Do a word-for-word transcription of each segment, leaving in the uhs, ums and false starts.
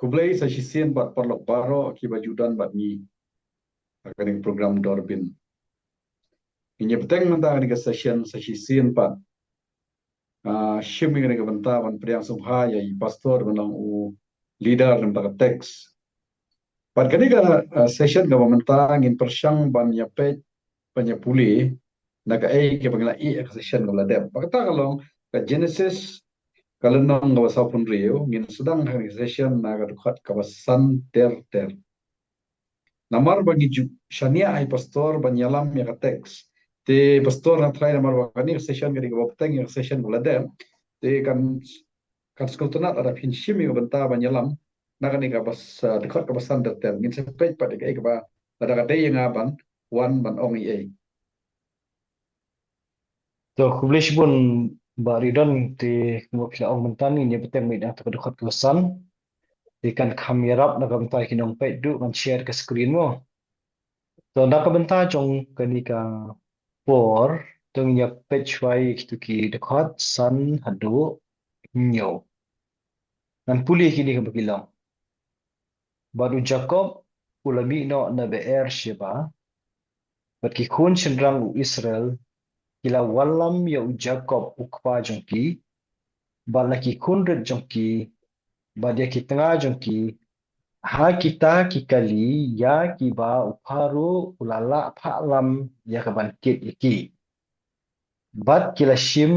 Khublei sa shisien bad paralok baroh kiba ju don bad ngi ha kane ka program Dorbin. Ngin ïa bteng mynta ha kane ka session sa shisien pat. Ah, shim ïa kane ka bynta ban pdiang sngewbha ïa i pastor ba long u leader na ka text. Bad kane ka, ah, session kaba mynta ngin pyrshang ban ïa peit ban ïa pule na kaei kaba ngi la ïoh ha ka session kaba la dep. Bad kata ka long ka Genesis ka lynnong kaba sawphew hynriew, ngin sdang ha ka session na ka dkhot kaba san ter ter. Namar ba ngi ju shaniah ha i pastor ban ïalam ïa ka text. Te pastor nga tharai namar ba kane ka session ka dei kaba bteng ïa ka session kaba la dep. Te kan, kan sngewtynnat lada phin shim ïa ka bynta ban ïalam na kane kaba sa, dkhot kaba san ter ter. Ngin sa peit pat ïa kaei kaba lada ka dei ïa nga ban wan ban ong ei ei. To, khublei shibun Bah Ridon, te kumba phi la ong mynta ngin ïa bteng mynta ha ka dkhot kaba san. Te kan kham ïarap na ka bynta ki nongpeit, duh ban share ka screen mo. To, na ka bynta jong kane ka por, to ngin ïa peit shuwa ïa kitu ki dkhot san haduh hynñiew. Ngan pule kine kiba ki long. Bad u Jakob u la mih noh na Beer Sheba, bad ki khun shynrang u Israel ki la wallam ïa u Jakob u kpa jong ki, bad la ki khun rit jong ki, bad ïa ki tnga jong ki, ha kita ki kali ïa kiba u Pharaoh u la lah phah lam ïa ka ban kit ïa ki. Bad ki la shim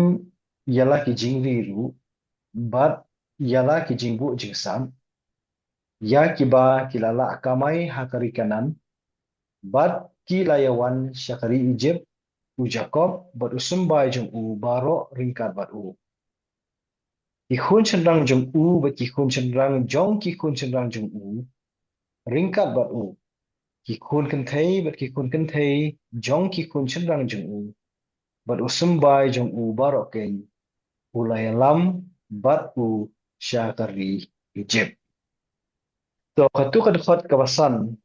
ïa la ki jingri ruh, bad ïa la ki jingbuh jingsam, ïa kiba ki la lah kamai ha ka ri Kanaan, bad ki la ïa wan sha ka ri Ijipt, u Jakob bad u symbai jong u baroh ryngkat bad u. Ki khun shynrang jong u bad ki khun shynrang jong ki khun shynrang jong u ryngkat bad u. Ki khun kynthei bad ki khun kynthei jong ki khun shynrang jong u, bad u symbai jong u baroh keiñ, u la ïalam bad u sha ka ri Ijipt. To, katu ka dkhot kaba san,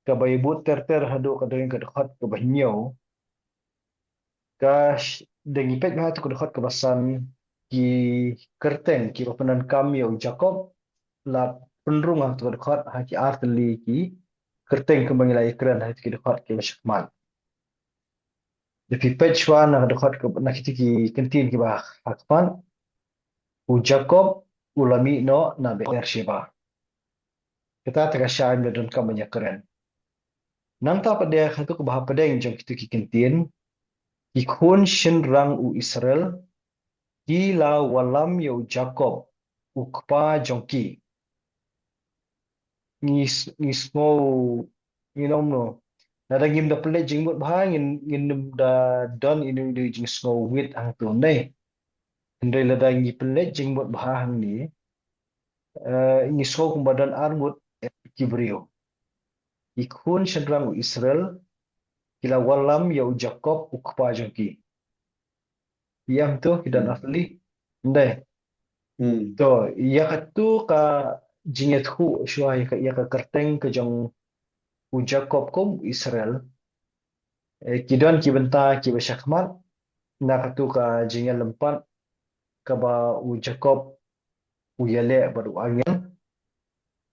kaba ïa bud ter ter haduh ka dei ka dkhot kaba hynñiew. Ka sh-, da ngi peit bha tu ka dkhot kaba san, ki kyrteng kiba pyndonkam ïa u Jakob la pynrung ha tu ka dkhot ha ki ar tylli ki kyrteng kumba ngi la ïakren ha tu ki dkhot kiba shakhmat. Da phi peit shuwa na ka dkhot ka, na kitu ki kyntien kiba ha khmat, u Jakob u la mih noh na Beer Sheba. Kata te ka shai ym da donkam ban ïakren. Nangta pat de ha tu kaba hapdeng jong kitu ki kyntien, ki khun shynrang u Israel ki la wallam ïa u Jakob u kpa jong ki. Ngi s-, ngi sngew, ngin ong kumno, lada ngim da pynleit jingmut bha ngin, ngin ym da don ïa ine i jingsngew wit hangtu ne. Hynrei lada ngi pynleit jingmut bha hangne, eh, ngi sngew kumba don arngut ki briew. Ki khun shynrang u Israel ki la wallam ïa u Jakob u kpa jong ki. Ïa, hangtu ki don ar tylli. Ym dei? Hmm. To, ïa katu ka jingïathuh shuwa ïa ka, ïa ka kyrteng ka jong u Jakob kum u Israel. Eh, ki don ki bynta kiba shakhmat na katu ka jingïalympat kaba u Jakob u ïaleh bad u angel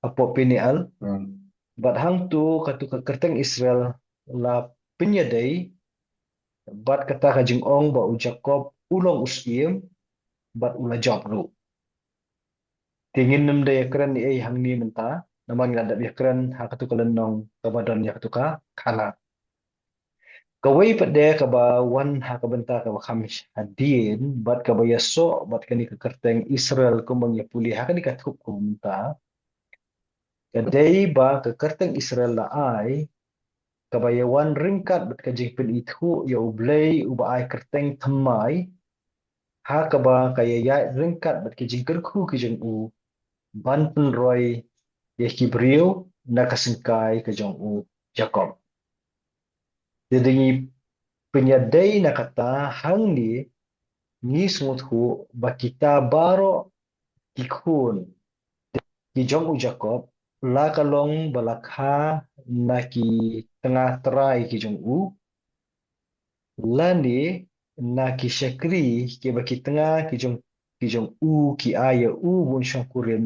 hapoh Peniel. Hmm. Bad hangtu katu ka kyrteng Israel la pynïadei bad kata ka jingong ba u Jakob u long u syiem bad u la jop ruh. Te ngin ym da ïakren ei ei hangne mynta, namar ngi la dep ïakren ha katu ka lynnong kaba don ïa katu ka khana. Kawei pat de kaba wan ha ka bynta kaba kham hadien bad kaba ïasoh bad kane ka kyrteng Israel kumba ngi pule ha kane ka thup kumta, ka dei ba ka kyrteng Israel la ai kaba ïa wan ryngkat bad ka jingpynithuh ïa U Blei uba ai kyrteng thymmai, ha kaba ka ïa ïaid ryngkat bad ki jingkyrkhu ki jong u ban pynroi ïa ki briew na ka syngkai ka jong u Jakob. Te da ngi pynïadei na kata hangne ngi sngewthuh ba kita baroh ki khun ki jong u Jakob la ka long ba la kha na ki tnga trai ki jong u, lane na ki shakri kiba ki tnga ki jong, ki jong u ki ai ïa u ban shongkurim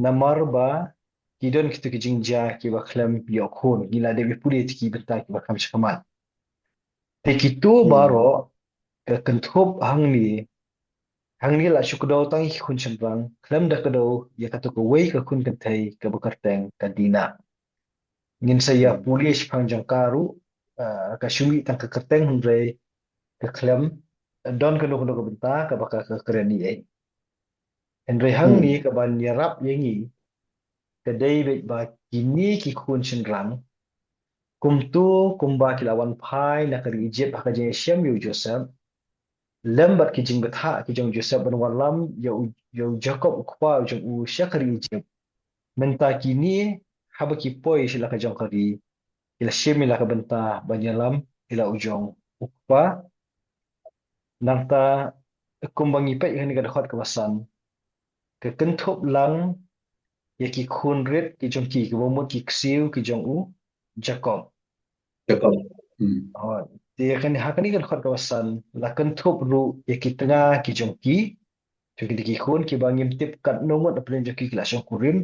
Namar ba ki don kito ki jingjia kiba khlem ïoh khun, ngi la dep ïa pule ïa ki bynta kiba kham shakhmat. Te kito baroh ka kynthup hangne, hangne la shu kdew tang ïa ki khun shynrang, khlem da kdew ïa kato kawei ka khun kynthei kaba kyrteng ka Dina. Ngin sa ïa pule shaphang jong ka ruh, ah, ka shu mih tang ka kyrteng hynrei ka khlem don kano kano ka bynta kaba ka, ka kren ïa. Hynrei hangne kaban ïarap ïa ngi ka dei beit ba kine ki khun shynrang kumto kumba ki la wan phai na ka ri Egypt ha ka jingïashem ïa u Joseph, lem bad ki jingbthah ki jong u Joseph ban wallam ïa u, ïa u Jakob u kpa u jong u sha ka ri Egypt. Mynta kine haba ki poi sha la ka jong ka ri, ki la shim ïa la ka bynta ban ïalam ïa la u jong u kpa. Nangta kumba ngi peit ïa kane ka dkhot kaba san, ka kynthup lang ïa ki khun rit ki jong ki, kiba mut ki ksiew ki jong u Jakob. Jakob. Hmm. Oh, te ïa kane, ha kane ka dkhot kaba san la kynthup ruh ïa ki tnga ki jong ki, jong kine ki khun kiba ngim tip katno ngut na pdeng jong ki ki la shongkurim.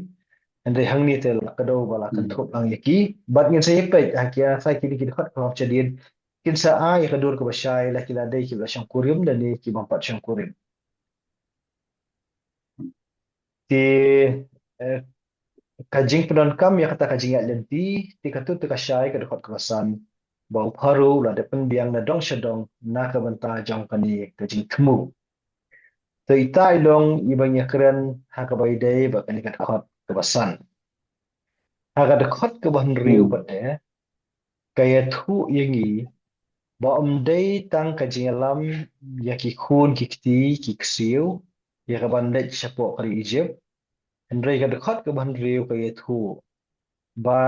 Hynrei hangne te la kdew ba la kynthup lang ïa ki. Bad ngin sa ïa peit ha ki, ha sa kine ki dkhot kaba shadien kin sa ai ïa ka dur kaba shai la ki la dei kiba la shongkurim lane ki bym pat shongkurim. Te, eh, ka jingpyndonkam ïa kata ka jingïaid lynti, te katto katne ka shai ka dkhot kaba san, ba u Pharaoh u la dep pynbiang na dong sha dong na ka bynta jong kane ka jingthmu. Te ita i long iba ngi ïa kren ha kaba ïadei bad kane ka dkhot kaba san. Ha ka dkhot kaba hynriew pat te, ka ïathuh ïa ngi ba ym dei tang ka jingïalam ïa ki khun ki kti ki ksiew ïa kaban leit shapoh ka ri Egypt. Hynrei ka dkhot kaba hynriew ka ïathuh ba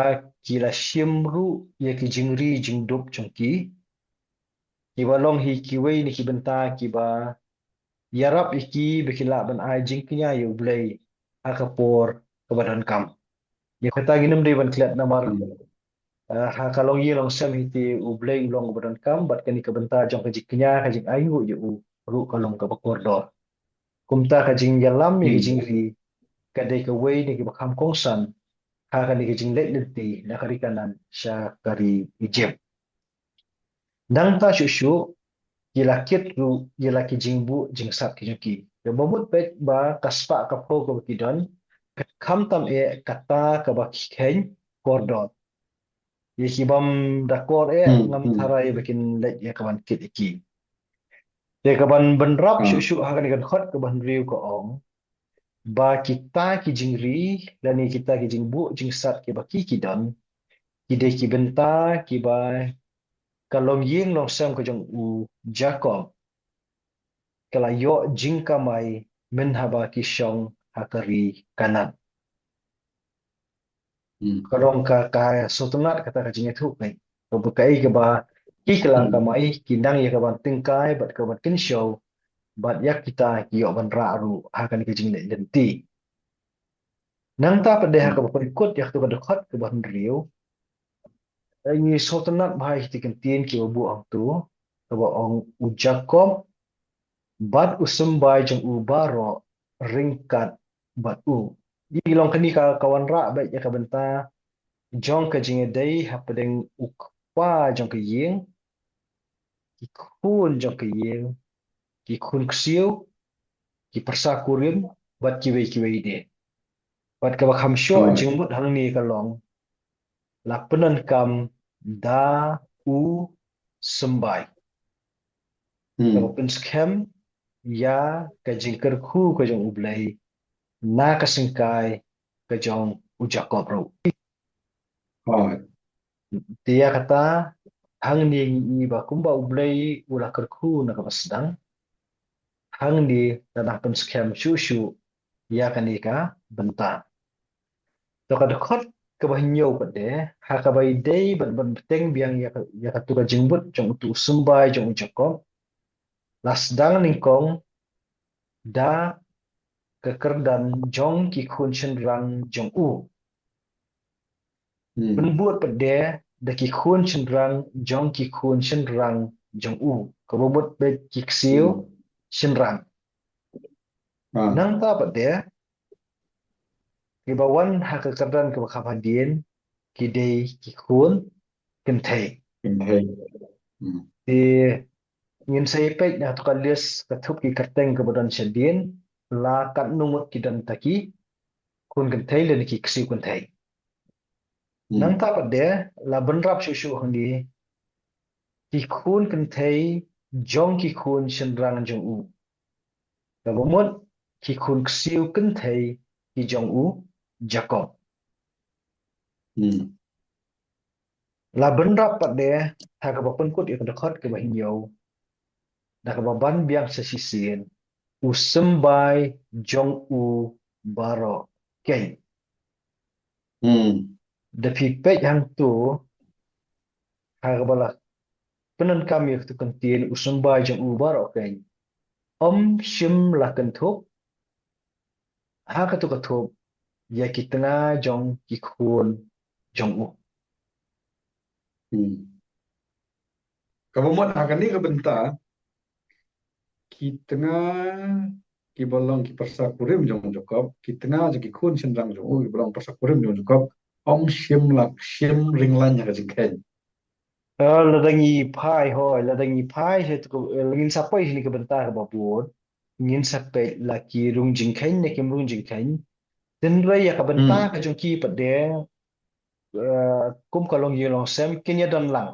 ki la shim ruh ïa ki jingri jingdup jong ki, kiba long hi kiwei na ki bynta kiba ïarap ïa ki ba ki lah ban ai jingkñia ïa U Blei ha ka por kaba donkam. Ïa kata ngin ym dei ban klet namar, eh, ha ka longïing longsem hi te U Blei u long uba donkam bad kane ka bynta jong ka jingkñia, ka jingainguh ïa u ruh ka long kaba kordor. Kumta ka jingïalam ïa ka jingri ka dei kawei na kiba kham kongsan ha kane ka jingleit lynti na ka ri Kanaan sha ka ri Egypt. Nangta shuh shuh ki la kit ruh ïa la ki jingbuh jingsat ki jong ki. Kaba mut beit ba ka spah ka phew kaba ki don, ka khamtam eh kata kaba ki kheiñ kordor. Ïa ki bym da kor eh ngam tharai ba kin leit ïa kaban kit ïa ki. Te kaban bynrap shuh shuh ha kane ka dkhot kaba hynriew ka ong ba kita ki jingri lane kita ki jingbuh jingsat kiba ki ki don, ki dei ki bynta kiba ka longïing longsem ka jong u Jakob ka la ïoh jingkamai mynhaba ki shong ha ka ri Kanaan. Ka long ka, ka sngewtynnat kata ka jingïathuh ka, kaba kaei kaba ki kylla kamai, ki nang ïa kaban tyngkai bad kaban kynshew bad ïa kita ki ïoh ban rah ruh ha kane ka jingleit lynti. Nangta pat de ha kaba pyrkhat ïa kato ka dkhot kaba hynriew, ngi sngewtynnat bha ïa kita ki ktien kiba buh hangto, kaba ong u Jakob bad u symbai jong u baroh ryngkat bad u. Ïa long kane ka, ka wanrah beit ïa ka bynta jong ka jingïadei hapdeng u kpa jong ka ïing, ki khun jong ka ïing, ki khun ksiew, ki pyrsa kurim bad kiwei kiwei de. Bad kaba kham shuh jingmut hangne ka long la pyndonkam da u symbai. Kaba pynskhem ïa ka jingkyrkhu ka jong U Blei na ka syngkai ka jong u Jakob ruh. Te ïa kata hangne ngi i ba kumba U Blei u la kyrkhu na kaba sdang, hangne la nang pynskhem shuh shuh ïa kane ka bynta. To ka dkhot kaba hynñiew pat de ha kaba ïadei ban, ban bteng biang ïa ka, ïa kato ka jingmut jong uto u symbai jong u Jakob, la sdang nyngkong da ka kyrdan jong ki khun shynrang jong u. Pynbud pat de da ki khun shynrang jong ki khun shynrang jong u, kaba mut beit ki ksiew shynrang. Nangta pat de kiba wan ha ka kyrdan kaba kham hadien ki dei ki khun kynthei. Kynthei. Hmm. Te ngin sa ïa peit na katu ka list ka thup ki kyrteng kaba don shadien, la katno ngut ki don ta ki khun kynthei lane ki ksiew kynthei. Hmm. Nangta pat de la bynrap shuh shuh hangne ki khun kynthei jong ki khun shynrang jong u. Kaba mut ki khun ksiew kynthei ki jong u Jakob. Hmm. La bynrap pat de ha kaba pynkut ïa ka dkhot kaba hynñiew, da kaba ban biang sa shisien, u symbai jong u baroh keiñ. Hmm. Da phi peit hangto ha kaba la pyndonkam ïa katu ka ktien u symbai jong u baroh keiñ, ym shym la kynthup ha katu ka thup ïa ki tnga jong ki khun jong u. Hmm. Kaba mut ha kane ka bynta ki tnga kiba long ki pyrsa kurim jong Jakob, ki tnga jong ki khun shynrang jong u kiba long pyrsa kurim jong Jakob, ym shym la, shym ring lain ha ka jingkheiñ. Eh, lada ngi phai, hooid, lada ngi phai sha tu, eh, ngin sa poi shane ka bynta kaba bud, ngin sa peit la ki rung jingkheiñ ne kim rung jingkheiñ. Hynrei ïa ka bynta, hmm, ka jong ki pat de, eh, kum ka longïing longsem kin ïa don lang.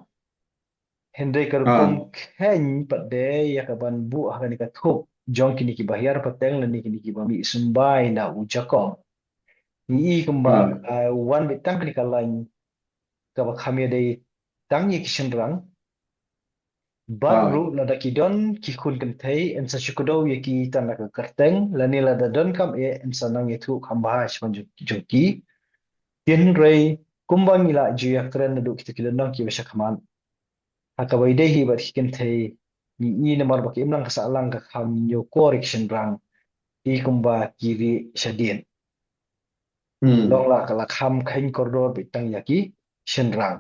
Hynrei ka rukom, ah, kheiñ pat de ïa kaban buh ha kane ka thup jong kine kiba hiar pateng lane kine kiba mih symbai na u Jakob. Ngi i kumba, hmm, ah, wan beit tang kane ka lain kaba kham ïadei tang ïa ki shynrang. Bad, ah, ruh lada ki don ki khun kynthei yn sa shu kdew ïa ki tang na ka kyrteng, lane lada donkam eh yn sa nang ïathuh kham bha shaphang jong, jong ki. Hynrei kumba ngi la ju ïakren naduh kita ki lynnong kiba sha khmat, ha kaba ïadei hi bad ki kynthei, ngi i namar ba ka imlang ka sahlang ka kham ñiewkor ïa ki shynrang, i kumba ki rieh shadien. Hmm. Long la ka la kham kheiñ kordor beit tang ïa ki shynrang.